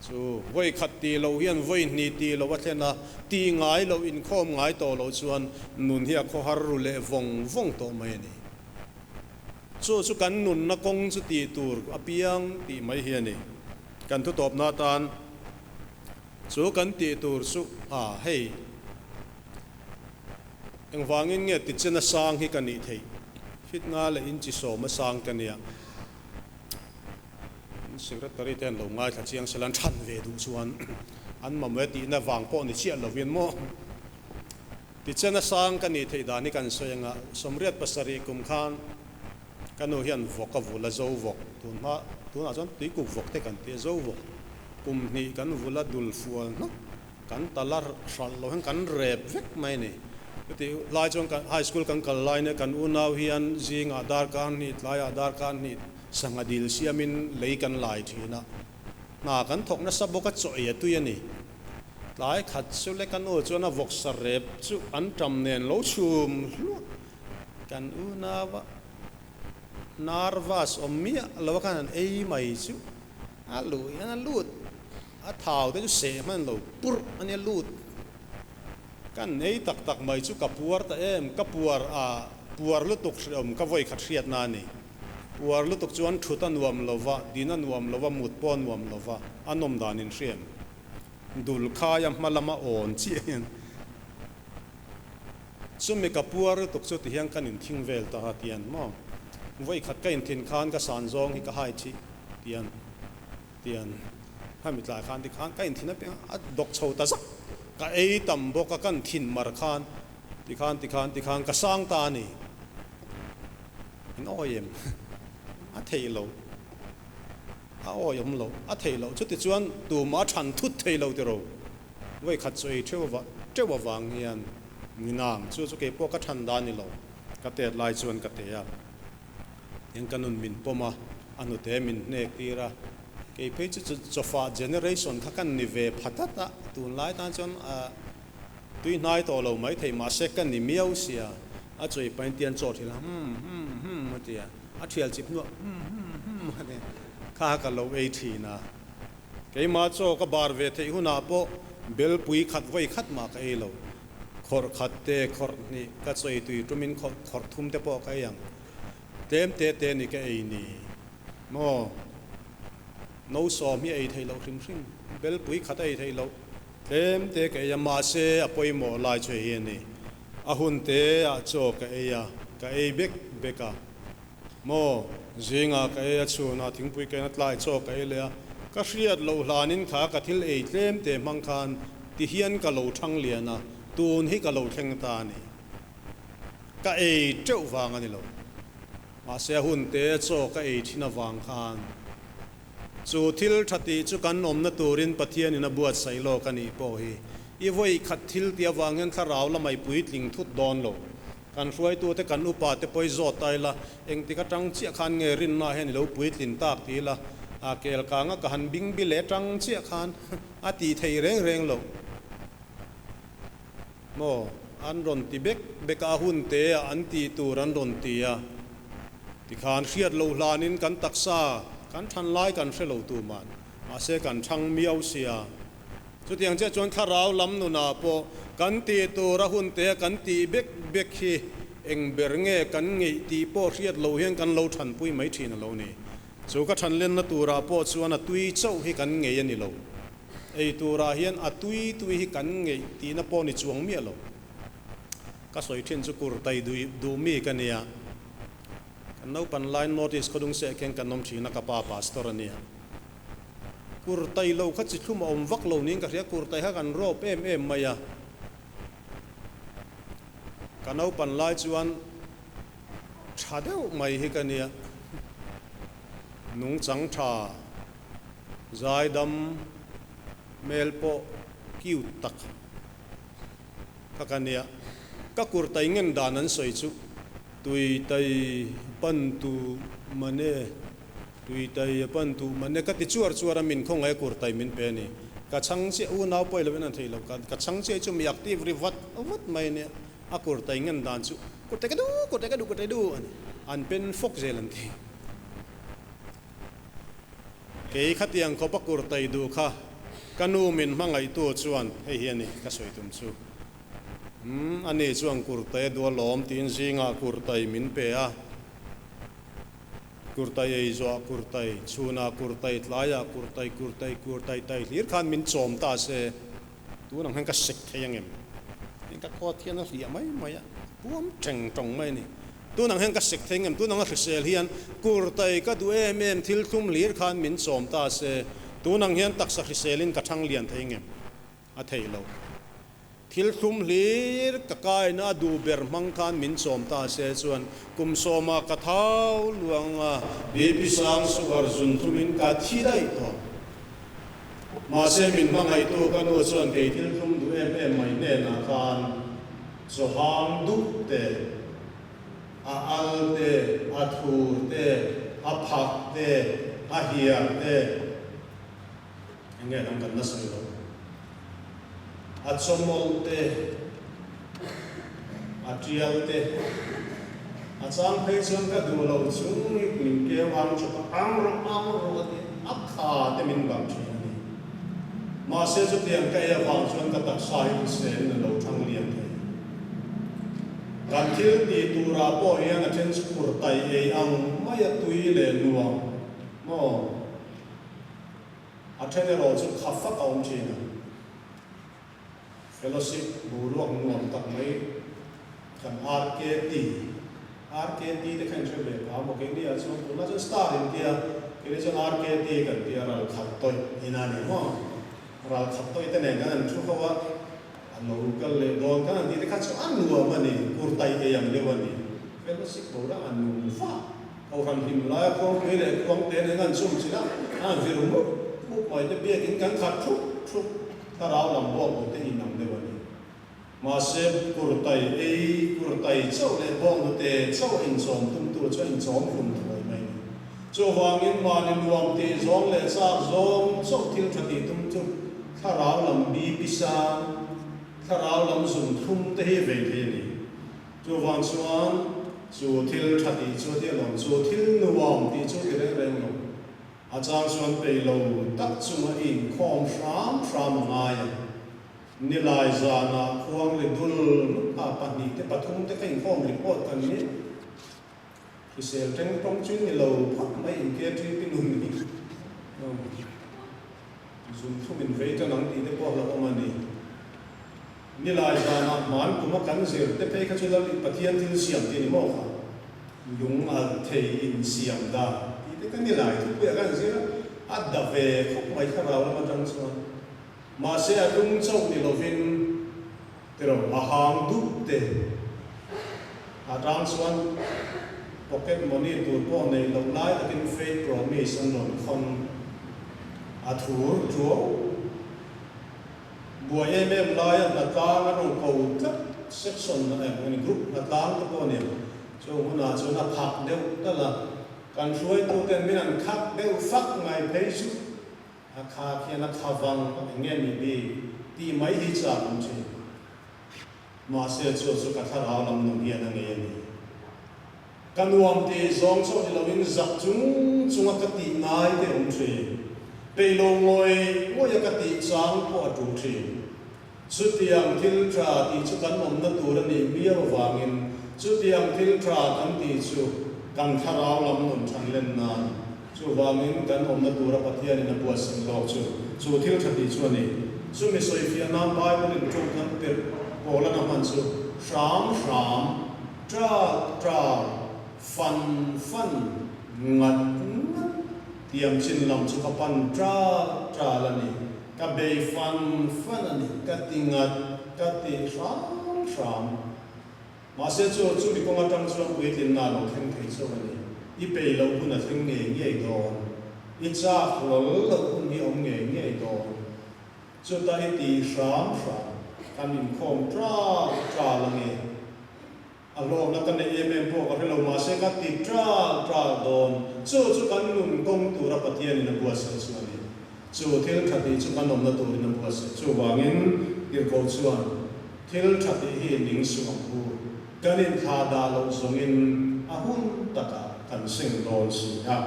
[SPEAKER 1] Chu vawi khat tih loh hian vawi hnih tih loh a thlen a, tih ngai loh inkhawm ngai tawh loh chuan nun hi a khawhar ru leh vawng vawng tawh mai a ni. Chu chu kan nunna kawng chu tih tur apiang tih mai hi a ni. Kan thutawpna atan chu kan tih tur chu a hei engvangin nge tichena sang hi ka nih theih? Fit nga leh inchi sawma sang ka nia. Secretary te an lo ngaithla chiang sela an than ve duh chuan an mamawh e tihna vang pawh ni chiah lovin maw? Tichen a sang ka nih theih dan hi kan sawi anga, 87 kum khan ka nu hian vawk a vul a, zo vawk, tun hma tunah chuan tuikuk vawk te kan ti a, zo vawk kum hnih kan vul a, dul fual hnawk kan tal a hralh loh hian kan rep vek mai a ni. Chutih lai chuan kan high school kan kal lai nia kan unau hian zingah darkar hnih, tlaiah darkar hnih sangha dil siamin lei kan lai thin a, hna kan thawk nasa bawk a, chaw ei a tui a ni. Tlai khat chu le ka nu chuan a vawksa rep chu an ṭam nen lo chhum hluah. Kan unau a nervous awm miah lo a khan an ei mai chu a luh hian a lut a thau te chu seh hman lo purh a nia lut. Kan ei tak tak mai chu ka puar ta em ka puar a puar lutuk hreawm ka vawi khat hriatna a ni. Puar lutuk chuan thut a nuam lo va, din a nuam lo va, mut pawh a nuam lo va, a nawm dan in hriam. Dul khaia hma lama awn chiah hian chumi ka puar lutuk chu tihian kan inthing vel ta a tian maw? Vawi khat ka inthin khan ka san zawng hi ka hai chih tian tian khami tlai khan tikhan ka inthin apiang a dawk chho ta zak ka ei tam bawk a kan thin mar khan tikhan tikhan tikhan ka sang ta a ni in awi em a theih loh. A awi awm lo, a theih loh. Chutichuan tumah a than thut thei lo tiro. Vawi khat chu ei theuh va teuh avang hian ni nang. Chu chu kei pawh ka than dan ni lo. Ka tet lai chuan ka te a. Tiang ka nun min pawm a, a hnute min hnek tir a. Kei phei chu chu chawfa generation kha kan ni ve pha tlat a. Tunlai tan chuan a tui hnai tawh lo mai thei mahse ka ni miau sia. A chawi pain tian chaw thil a hum hum hum a ti a. A thial chip hnuah hum hum hum a ni kha ka lo ei thin a. Keimah chaw ka bar ve theih hunah pawh belpui khat vawi khat mah ka ei lo. Khawrh khat te, khawrh hnih ka chawi tui tumin khawrh khawrh thum te pawh ka ei ang. Tlem te te ni ka ei ni maw? No sawm hi ei theih loh hrim hrim, belpui khat a ei theih loh. Tlem te ka ei a, mahse a pawimawh lai chu hei a ni. A hun te ah chaw ka ei a, ka ei bek bek a. Maw, zingah ka ei a, chhunah thingpui ka en a, tlai chaw ka ei leh a. Ka hriat loh hlanin kha ka thil ei tlem te hmang khan ti hian ka lo thang lian a, tun hi ka lo thleng ta a ni. Ka ei teuh vang a ni lo. Mahse a hun te chaw ka ei thin avang khan Chu thil tha tih chu kan awmna turin Pathianin a buatsaih lawk a nih pawh hi i vawi khat thil tih avang hian thlarau lamai puitling thut dawn lo. Kan hruaitute kan upa te pawh i zawt ta ila, engtik atang chiah khan nge rinna hian i lo puitlin tak ti ila. A kel kanga ka han bing bi leh tang chiah khan a tih theih reng reng loh maw? An rawn ti bek bek a, a hun te ah an tih tur an rawn ti a. Tikhan hriat loh hlanin kan taksa kan than lai kan hre lo tuman, mahse kan thang miau sia. Chutiang chiah chuan thlarau lam nunah pawh kan tih tur a hun te kan tih bek bek hi eng ber nge kan ngeih tih pawh hriat loh hian kan lo thanpui mai thin a lo ni. Chu ka thanlenna turah pawh chuan a tui chauh hi kan ngei a ni lo. Ei turah hian a tui tui hi kan ngeih tihna pawh ni chuang miah lo. Ka sawi thin chu kurtai duh mi ka nia. Kan naupan lai notice khawdung seh khen kan awm thin a, ka pa pastor a nia. Kurtai lo kha chi thlum a awm vak lo niin ka hria, kurtai kha kan rawp em em mai a. Ka naupan lai chuan tha deuh mai hi ka nia, nungchang tha, zaidam, hmel pawh cute tak kha ka nia. Ka kurtai ngen dan an sawi chu tuitai pantu mane. Tuitai a pan duh mane ka ti chuar chuar a, min khawngaih a kurtai min pe a ni. Ka chhang chiah, unau pawh i lo en an theih lo, ka chhang chiah hi chu mi active ri vat vat mai a nia, a kurtai ngen dan chu kurtai ka duh, kurtai ka duh, kurtai duh a ni, an pen fawk zel an ti. Kei khatiang khawp a kurtai duh kha ka nu min hmangaihtu chuan hei hi a ni ka sawi tum chu. Umm, ani chuan kurtai a duh alawm tiin zingah kurtai min pe a. Kurtai ei zuah kurtai, chhunah kurtai, tlaiah kurtai, kurtai, kurtai tai hlir khan min chawm ta se, tun ang hian ka sek thei angem? Tiin ka khawt hian a hliah mai mai a, puam teng tawng mai a ni. Tun ang hian ka sek thei angem? Tun anga hrisel hian kurtai ka duh em em thil thlum hlir khan min chawm ta se, tun ang hian taksa hriselin ka thang lian thei angem? A thei lo. Thil thlum hlir ka kaina a duh ber hmang khan min chawm ta se chuan kum sawmah ka thau luang a, BP sang sugar zun thlumin ka thi daih tawh. Mahse min hmangaihtu ka nu chuan kei thil thlum duh em em mai hnenah khan chawhang duh te, a al te, a thur te, a phak te, a hiar te, Eng nge dang kan la sawi lo. A chawmawlh te, a tial te, a chang phei chuan ka duh lo chung hi min keu ang chawp a, ang rawh ang rawh a ti a, kha te min bang thin a ni. Mahse chutiang ka ei avang chuan ka taksa hi hriselin a lo thang lian thei. Kan thil tih turah pawh hian a then chu phur tai ei ang mai a tui leh nuam maw? A then erawh chu kha fak a awm thin a. Fellowship boruak nuam tak mai kan RKT, RKT te kha in hre ve pha maw keini ah chuan tunah chuan star in tia, keini chuan RKT kan tia ral khat tawih ina ni maw? Ral khat tawih te nen kan han thu ho a, a lo kal leh dawn kan han tih te kha chu a nuam a ni, kurtai ei ang deuh a ni. Fellowship boruak a nung vak. Kohhran hlim laia khuangpui leh khuangte nen an chum chin a, an vir mup mup mai te biakin kan khat thup thup thlarau lam bawk duhte in ang deuh a ni. Mahse, kurtai ei, kurtai chauh leh bawkhnute chauh a inchawm tumtu chu a inchawm hlum thuai mai a ni. Chuvangin mahni nuam tih zawng leh chak zawng chauh thil tha tih tum chu thlarau lam bi pisang, thlarau lam zun thlum te hi vei thei a ni. Chuvang chuan chu thil tha tih chu tia lawm chu thil nuam tih chu ti reng reng lo. A chang chuan pei lo tak chunga i inkhawm hram hram a ngai a. Nilai zanah khuang ri dul a pahnihte pathumte kha inkhawm report kan ni. Hrisel teng tawng chu ni lo phawt mai in KTP nun hi zun thum in vei tan ang tih te pawh a hlauhawm a ni. Nilai zanah hman kuma kan zir te phei kha chu Lal Pathian thil siam tih a ni maw kha? Lung alh thei in siam dan tih te kha nilai thupuiah khan zir a, a da ve khawp mai thlarau lam atang chuan. Mahse a lung chauh ni lovin tiraw a hang dup te atang chuan pocket money tur pawh neih loh lai takin fake promise an rawn khawn a thur tuau. Buai em em laia hnatlang a rawn ko tlat section eng eng group hnatlang te pawh a ni ang. Chu hunah chuan a phak deuh tal a. Kan hruaituten min an khak deuh fak ngai phei chu a khak hian a kha vang eng nge ni bik tih mai hi chak awm thin. Mahse chu chu ka thlarau lam nun hian a ngei a ni. Ka nuam tih zawng chauh ni loin zak chung chunga ka tih ngai te awm thin. Peih lo ngawi ngawih a ka tih chang pawh a tul thin. Chutiang thil tha tih chu kan awmna tur a nih miau avangin chutiang thil tha kan tih chu kan thlarau lam nun than len nan. Chuvangin kan awmna tura Pathianin a buatsaih lawk chu chu thil tha tih chu a ni. Chumi sawifiah nan Bible-in tawngkam tirh pawlana hman chu hram hram, ṭal ṭal, fan fan, ngat ngat tiang chin lam chu ka pan ṭal ṭal a ni. Ka bei fan fan a ni, ka ti ngat, ka ti hram hram. Mahse chu chumi kawng atang chuan puitlinna a lo thleng thei chauh a ni. I pei loh hun a thleng ngei ngei dawn. I chak hlawl loh hun hi a awm ngei ngei dawn. Chuta i ti hram hram, kan inkhawm ṭal ṭal a nge. A hlawkna ka neih em em pawh ka hre lo, mahse ka ti ṭal ṭal dawn. Chu chu kan nun kawng tura Pathianin a buatsaih chu a ni. Chu thil ṭha tih chu kan awmna turin a buatsaih. Chuvangin Tirhkoh chuan, Thil ṭha tih hi ning suh ang u, kan inthlah dah loh zawngin a hun takah kan seng dawn si a,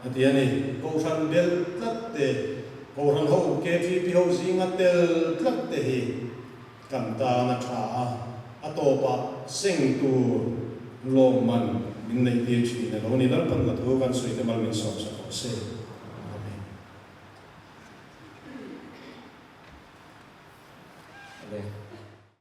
[SPEAKER 1] a ti a ni. Kohhran bel tlat te, Kohhran ho KTP ho zinga tel tlat te hi kan tan a ṭha a, a tawpah seng tur lawmman min neih tir ṭhin a lo ni. Lalpan ka thu kan sawi te mal min sawm sak rawh se. Amen.
[SPEAKER 2] Amen.